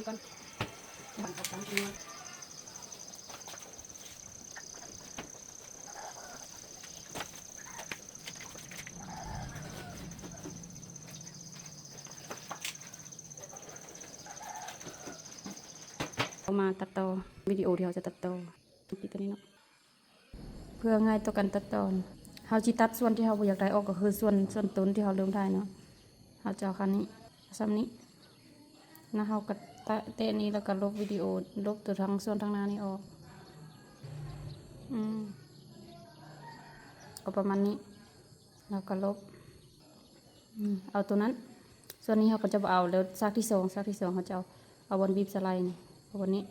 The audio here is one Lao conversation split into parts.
ກ່ອນ ເອົາມາຕັດຕໍ່ ວິດີໂອທີ່ເຮົາຈະຕັດຕໍ່ ຕິດຕົວນີ້ເນາະ ເພື່ອງ່າຍຕໍ່ການຕັດຕໍ່. ເຮົາຊິຕັດສ່ວນທີ່ເຮົາບໍ່ຢາກໄດ້ອອກ ກໍຄືສ່ວນ ສ່ວນຕົ້ນທີ່ເຮົາເລີ່ມຖ່າຍເນາະ. ເຮົາຈະເອົາຂ້າງນີ້ ສ່ຳນີ້ ແລ້ວເຮົາກໍແຕະ ແຕະນີ້ ແລ້ວກໍລົບວິດີໂອ ລົບຕົວທາງ ສ່ວນທາງໜ້ານີ້ອອກ. ອືມ ກໍປະມານນີ້ ແລ້ວກໍລົບ. ອືມ ເອົາຕົວນັ້ນ ສ່ວນນີ້ເຮົາກໍຈະບໍ່ເອົາ. ແລ້ວສາກທີສອງ ສາກທີສອງເຮົາຈະເອົາ ເອົາບ່ອນບີບສະໄລນີ້ ເອົາບ່ອນນີ້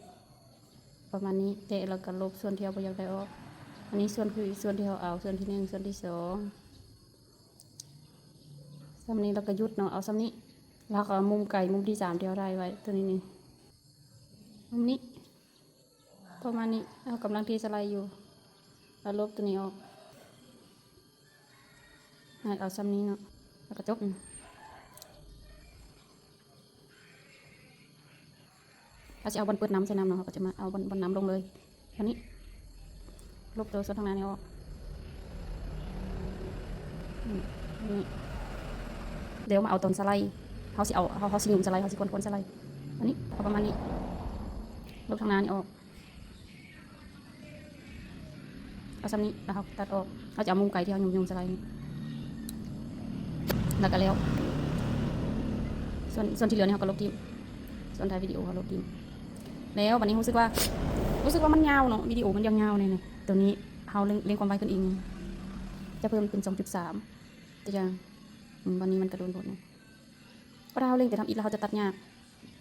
ປະມານນີ້ ແຕະແລ້ວກໍລົບສ່ວນທີ່ເຮົາບໍ່ຢາກໄດ້ອອກ. ອັນນີ້ສ່ວນຄືສ່ວນທີ່ເຮົາເອົາ ສ່ວນທີໜຶ່ງ ສ່ວນທີສອງ ສ່ຳນີ້ ແລ້ວກໍຢຸດເນາະ ເອົາສ່ຳນີ້. ແລ້ວເຮົາກໍເອົາມຸມໄກ ມຸມທີສາມທີ່ເຮົາຖ່າຍໄວ້ ຕົວນີ້ນີ້ ມຸມນີ້ ປະມານນີ້ ເຮົາກຳລັງເທສະໄລຢູ່ ເອົາລົບຕົວນີ້ອອກ ໃຫ້ເອົາສ່ຳນີ້ເນາະ ແລ້ວກໍຈົບ. ເຮົາຊິເອົາບ່ອນເປີດນ້ຳໃສ່ນຳເນາະ ເຮົາກໍຈະມາເອົາບ່ອນ ບ່ອນນ້ຳລົງເລີຍ. ອັນນີ້ ລົບຕົວສ່ວນທາງໜ້ານີ້ອອກ. ອືມ ນີ້ ແລ້ວມາເອົາຕອນສະໄລ ເຮົາຊິເອົາ ເຮົາ ເຮົາຊິຫຍຸມສະໄລ ເຮົາຊິກວນໆສະໄລ. ອັນນີ້ເອົາປະມານນີ້ ລົບທາງໜ້ານີ້ອອກ ເອົາສ່ຳນີ້ ແລ້ວເຮົາຕັດອອກ. ເຮົາຈະເອົາມຸມໄກທີ່ເຮົາຫຍຸມໆສະໄລນີ້ ແລ້ວກໍແລ້ວ. ສ່ວນ ສ່ວນທີ່ເຫຼືອນີ້ເຮົາກໍລົບຖິ້ມ ສ່ວນທ້າຍວິດີໂອເຮົາລົບຖິ້ມ. ແລ້ວບັດນີ້ຮູ້ສຶກວ່າ ຮູ້ສຶກວ່າມັນຍາວເນາະ ວິດີໂອມັນຍາວໆແນ່ໆ. ຕົວນີ້ເຮົາເລັ່ງ ເລັ່ງຄວາມໄວຂຶ້ນອີກ ຈະເພີ່ມເປັນສອງຈຸດສາມ ຕົວຢ່າງ. ອືມ ບັດນີ້ມັນກະໂດນໂພດເນາະ ເວລາເຮົາເລັ່ງໄປທຳອິດແລ້ວເຮົາຈະຕັດຍາກ.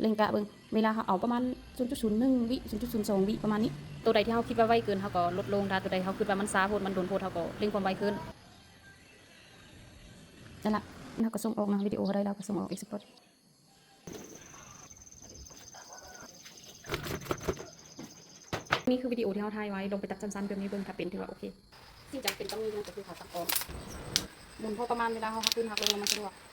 ເລັ່ງກະເບິ່ງ ເວລາເຮົາເອົາປະມານສູນຈຸດສູນໜຶ່ງວິ ສູນຈຸດສູນສອງວິ ປະມານນີ້. ໂຕໃດທີ່ເຮົາຄິດວ່າໄວເກີນ ເຮົາກໍລົດລົງ ຖ້າໂຕໃດເຮົາຄິດວ່າມັນຊ້າໂພດ ມັນໂດນໂພດ ເຮົາກໍເລັ່ງຄວາມໄວຂຶ້ນ. ນັ້ນລະ ເຮົາກໍສົ່ງອອກເນາະ ວິດີໂອເຮົາໄດ້ແລ້ວກໍສົ່ງອອກ ເອັກສະພອດ. ນີ້ຄືວິດີໂອທີ່ເຮົາຖ່າຍໄວ້ ລອງໄປຕັດສັ້ນໆແບບນີ້ເບິ່ງ ຖ້າເປັນຖືວ່າໂອເຄ. ສິ່ງຈຳເປັນຕ້ອງມີນັ້ນກໍຄືຂາຕັ້ງກ້ອງ ໝູນພໍປະມານ ເວລາເຮົາຫັກຂຶ້ນຫັກລົງແລ້ວມັນສະດວກ.